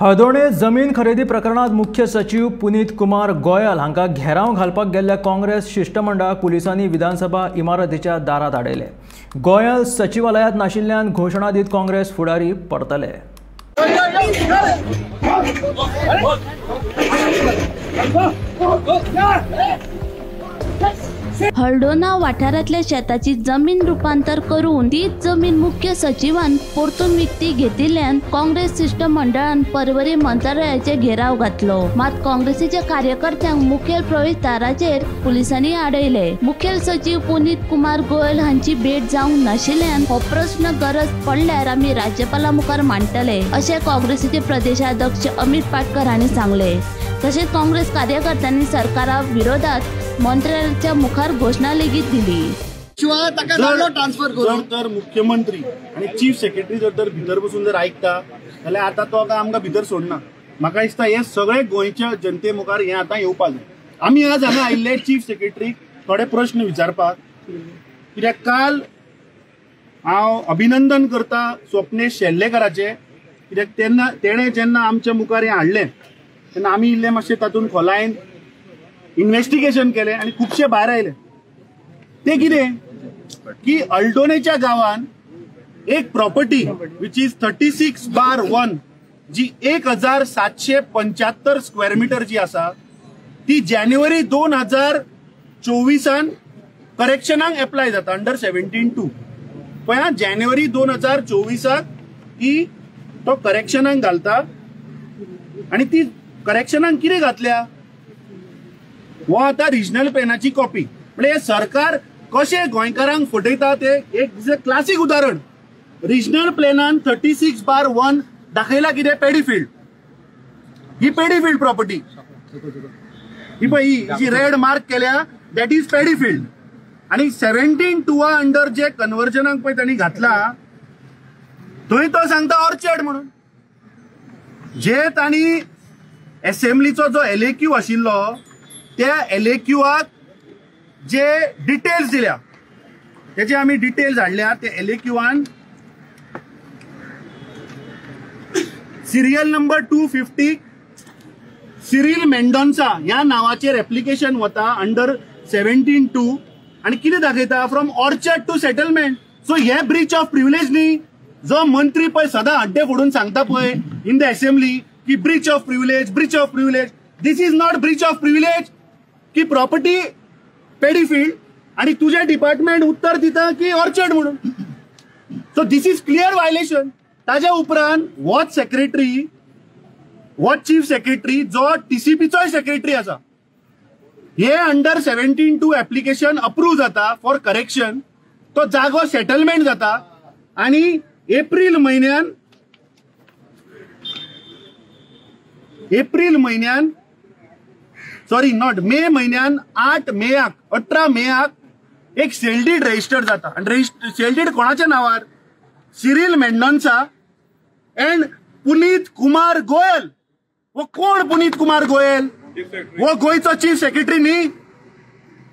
हळदोणे जमीन खरेदी प्रकरणात मुख्य सचिव पुनीत कुमार गोयल हांकां घेराव घालपाक गेल्ल्या काँग्रेस शिष्टमंडळाक पुलिसांनी विधानसभा इमारतीच्या दारात आडयले. गोयल सचिवालयात नाशिल्ल्यान घोशणा दीत काँग्रेस फुडारी परतले. हळदोणा वाठारांतल्या शेताची जमीन रुपांतर करून तीच जमीन मुख्य सचिवान परतून विकती घेतिल्ल्यान काँग्रेस शिष्टमंडळान परवरी मंत्रालयाचे घेराव घातलो. मात काँग्रेसीच्या कार्यकर्त्यांक मुखेल प्रवेशदाराचेर पुलिसांनी आडयले. मुखेल सचिव पुनीत कुमार गोयल हांची भेट जावंक नाशिल्ल्यान हो प्रस्न गरज पडल्यार आमी राज्यपाला मुखार मांडटले अशें काँग्रेसीचे प्रदेशाध्यक्ष अमित पाटकर हांणी सांगले. तशेंच काँग्रेस कार्यकर्त्यांनी सरकारा विरोधात मंत्र्यांच्या मुखार घोशणा लेगीत दिली. जर तर मुख्यमंत्री आणि चीफ सेक्रेटरी जर तर भितर बसून जर आयकता जाल्यार आतां तो आमकां भितर सोडना. म्हाका दिसता हे सगळे गोंयच्या जनते मुखार हे आतां येवपाक जाय. आमी आज हांगा आयिल्ले चीफ सेक्रेटरीक थोडे प्रश्न विचारपाक, कित्याक काल हांव अभिनंदन करता स्वप्नेश शेल्लेकराचें, कित्याक तेन्ना तेणें जेन्ना आमच्या मुखार हें हाडलें तेन्ना आमी इल्ले मातशें तातूंत खोलायेन इन्वेस्टिगेशन केलें आनी खुबशे भायर आयले. ते कितें की अल्डोनेच्या गांवान एक प्रॉपर्टी which is 36/1 जी 1775 स्क्वेअर मिटर जी आसा ती जानेवारी 2024 करेक्शनाक एप्लाय जाता अंडर 17(2). पळय जानेवारी 2024 ती तो करेक्शनाक घालता आनी ती करेक्शनाक कितें घातल्या हो आतां रिजनल प्लॅनाची कॉपी. म्हणजे हे सरकार कशें गोंयकारांक फटयता ते एक क्लासीक उदाहरण. रिजनल प्लॅनान 36/1 दाखयला कितें पेडीफिल्ड, ही पेडीफिल्ड प्रॉपर्टी ही पळय ही जी रेड मार्क केल्या that is paddy field. आनी 17(2 अंडर जे कन्वर्जनाक पळय तांणी घातला थंय तो सांगता ऑर्चर्ड म्हणून. जे तांणी एसेंब्लीचो जो LAQ आशिल्लो त्या LAQाक जे डिटेल्स दिल्या तेजे आमी डिटेल्स हाडल्या. ते LAQान सिरियल नंबर 250 सिरील मेंडोन्सा ह्या नांवाचेर एप्लिकेशन वता अंडर 17(2 आनी कितें दाखयता from orchard to settlement. So hey breach of privilege न्ही. जो मंत्री पळय सदां हड्डे फोडून सांगता पळय इन the assembly की breach of privilege, breach of privilege, this is not breach of privilege की प्रॉपर्टी पेडीफिल्ड आणि तुझे डिपार्टमेंट उत्तर दिता की ऑर्चर्ड म्हणून. So this is clear violation. ताज्या उपरांत watch secretary, watch chief secretary जो टीसीपीचोय सेक्रेटरी आसा हे अंडर 17(2 एप्लिकेशन अप्रूव्ह जाता फॉर करेक्शन. तो जागो सेटलमेंट जाता आणि एप्रील म्हयन्यान सॉरी not मे म्हयन्यान 8 मेयाक 18 मेयाक एक सेल did register जाता. आनी सेल did कोणाच्या नांवार? सिरील मेंडोन्सा एंड पुनीत कुमार गोयल. हो कोण पुनीत कुमार गोयल? हो गोंयचो चीफ सेक्रेटरी न्ही.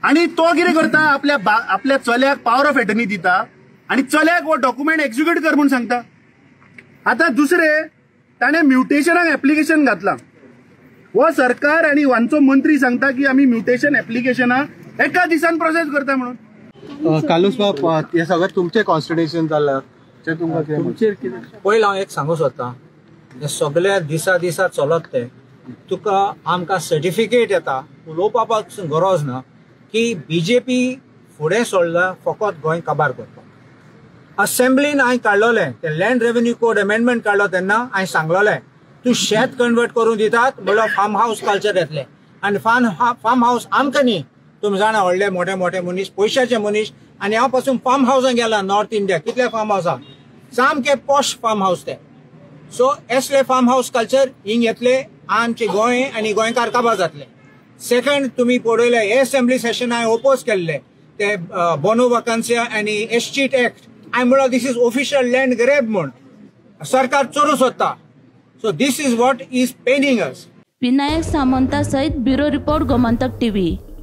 आनी तो कितें करता आपल्या आपल्या चल्याक पावर ऑफ एटर्नी दिता आनी चल्याक हो डॉक्युमेंट एक्झिक्यूट कर म्हूण सांगता. आतां दुसरें ताणें म्युटेशनाक एप्लिकेशन घातलां. हो सरकार आनी हांचो मंत्री सांगता की आमी म्युटेशन एप्लिकेशनां एका दिसान प्रोसेस करता म्हणून. कालूस बाब, हे सगळें तुमचें कॉन्स्टिट्युशन जालां तें तुमकां कितें? पयलीं हांव एक सांगूंक सोदतां, हे सगळे दिसा दिसा चलत ते तुका आमकां सर्टिफिकेट येता उलोवपा पासून गरज ना की बीजेपी फुडें सोडला फकत गोंय काबार करपाक. असेंब्लीन हांवें काडलोलें तें लँड रेव्हेन्यू कोड अमेंडमेंट काडलो तेन्ना हांवें सांगलोलें तूं शेत कन्वर्ट करून दितात म्हणल्यार फार्म हावस कल्चर येतलें. आनी फार्म हावस आमकां न्ही, तुमी जाणा व्हडले मोठे मोठे मनीस, पयशाचे मनीस. आनी हांव पासून फार्म हावसान गेला नॉर्थ इंडिया, कितले फार्म हावसां सामके पॉश फार्म हावस ते. सो असले फार्म हावस कल्चर हिंग येतले आमचे गोंय आनी गोंयकार काबार जातले. सेकंड तुमी पळयलें हे असेंब्ली सेशन हांवें ओपोज केल्ले ते बोनो वकान्सिया आनी एस्चीट एक्ट. हांवें म्हणलो this is official land grab म्हूण सरकार चोरूं सोदता. So this is what is paining us. Vinayak Samanta सहित ब्युरो रिपोर्ट, गोमंतक टीव्ही.